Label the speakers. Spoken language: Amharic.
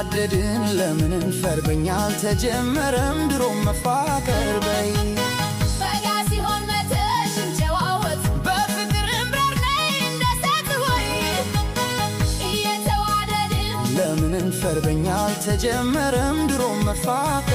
Speaker 1: እየተዋደድን ለምን እንፈር? በኛ አልተጀመረም ድሮም መፋቀር በይ።
Speaker 2: በጋ ሲሆን መተሽ እንጨዋወት፣
Speaker 1: በፍቅር
Speaker 2: እንብረር ነይ እንደ ሴት ወይ። እየተዋደድን
Speaker 1: ለምን እንፈር? በኛ አልተጀመረም ድሮም መፋቀር።